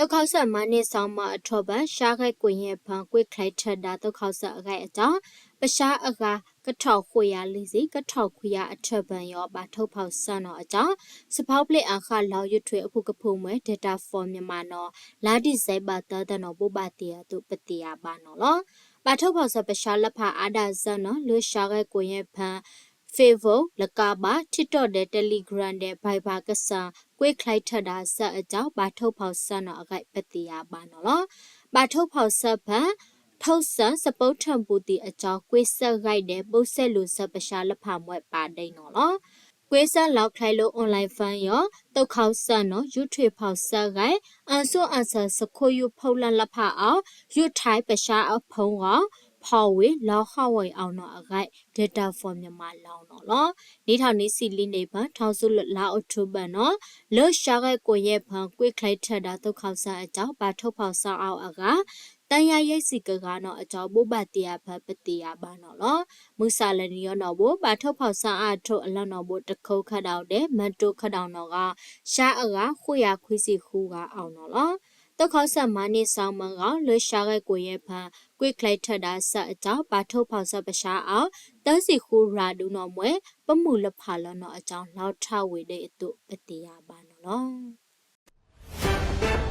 သုးခီၣ်စၢၣ်မၤန့ၢ်စီၤမၢအထီၣ်ဘၢၣ် ရှါရဲၣ်ကိၣ်ယဲၢ်ဖၢ ကွ့ၢ်ချဲထၢၣ်ဒၣ်သုးခီၣ်စၢၣ်အဂဲၢ်အကၠီ ပၡါအဂၤ ကထီၣ်ဃိးယၤလွံၢ်ဆံ ကထီၣ်ခွံယၤအထၢၣ်ဘၢၣ်အံၤ ဘၣ်ထိၣ်ဖီၣ်ဆၢနီၤအကၠီ စဖီပျ့ၣ်အဃၣ်လီၤ YouTube အပူၤကဖုမွဲ Data for Myanmar နီၤ လါဒံၣ်စ့ဘၢၣ်သၢသီနီၤ ဘိးဘၣ်တ့ၢ်အသိးပသ့ၣ်ညါဘၣ်နီၤလီၤ. ဘၣ်ထိၣ်ဖီၣ်ဆၢပၡါလၢဖးအါဒၣ်စၢၢ်နီၤ လၢရှါရဲၣ်ကိၣ်ယဲၢ်ဖၢ Facebook လကါဘၣ် TikTok ဒီး Telegram ဒီး Viber ကစၢၢ် ကွ့ၢ်ချဲထၢၣ်ဒၣ်စၢၢ်အကၠီ ဘၣ်ထိၣ်ဖီၣ်ဆၢနီၤအဂဲၢ်ပသ့ၣ်ညါဘၣ်နီၤလီၤ. ဘၣ်ထိၣ်ဖီၣ်ဆၢဖဲ ထိၣ်စၢၣ် စပိထၢၣ်ပူၤသံၣ်အကၠီ ကွ့ၢ်စၢၣ်ဂဲၤဒီး ဘိၣ်စဲလိာ်စၢၢ်ပၡါလၢဖးမွဲပာ်ဒ့နီၤလီၤ. ကွ့ၢ်စၢၣ်လီၤချဲလၢ online fun ယီၤ သုးခီၣ်စၢၣ်နီၤ YouTube ဖီၣ်ဆၢဂဲၤ အၢၣ်စိအၢၣ်ဆၢၣ် စခိၣ်ယူၢ်ဖီလာ်လၢဖးအီၤ ယူၢ်ထဲပၡါအဖီဂီၢ် ဖီၣ်ဝံၤ လီၤဟီၣ်ဝံၤအီၤနီၤအဂဲၢ် Data for Myanmar လီၤနီၤလီၤ. နံၣ်ထီၣ်နံၣ်ဆံလံန့ၣ်ဖဲ ထီၣ်ဆူလၢလါအီးထိဘၢၣ်နီၤ လၢရှါရဲၣ်ကိၣ်ယဲၢ်ဖၢ ကွ့ၢ်ချဲထၢၣ်ဒၣ်သုးခီၣ်စၢၣ်အကၠီ ဘၣ်ထိၣ်ဖီၣ်ဆၢအါအဂၤ သၢယၤယဲၢ်ဆံကဂၤနီၤအကၠီ ဘိးဘၣ်တ့ၢ်အဖၢပသ့ၣ်ညါဘၣ်နီၤလီၤ. မုၢ်ဆါလၢနံၤအံၤနီၤဘိ ဘၣ်ထိၣ်ဖီၣ်ဆၢအါအထီၣ်အလီၢ်နီၤဘိ တခီခၣ်ဒၣ်ဒီး မၢတိခၣ်ဒၣ်နီၤဂီၢ် ရှါအဂၤ ဃိးယၤခွံဆံဃုဂၤအီၤနီၤလီၤ. သုးခီၣ်စၢၣ်မၤန့ၢ်စီၤမၢဂီၢ် လၢရှါရဲၣ်ကိၣ်ယဲၢ်ဖၢ ကွ့ၢ်ချဲထၢၣ်ဒၣ်စၢၢ်အကၠီ ဘၣ်ထိၣ်ဖီၣ်ဆၢပၡါအါ သၢဆံဃုရၤဒုနီၤမွဲ ပမုၢ်လၢဖးလၢနီၤအကၠီ လီၤထါဝံၤဒ်အသိးပသ့ၣ်ညါဘၣ်နီၤလီၤ.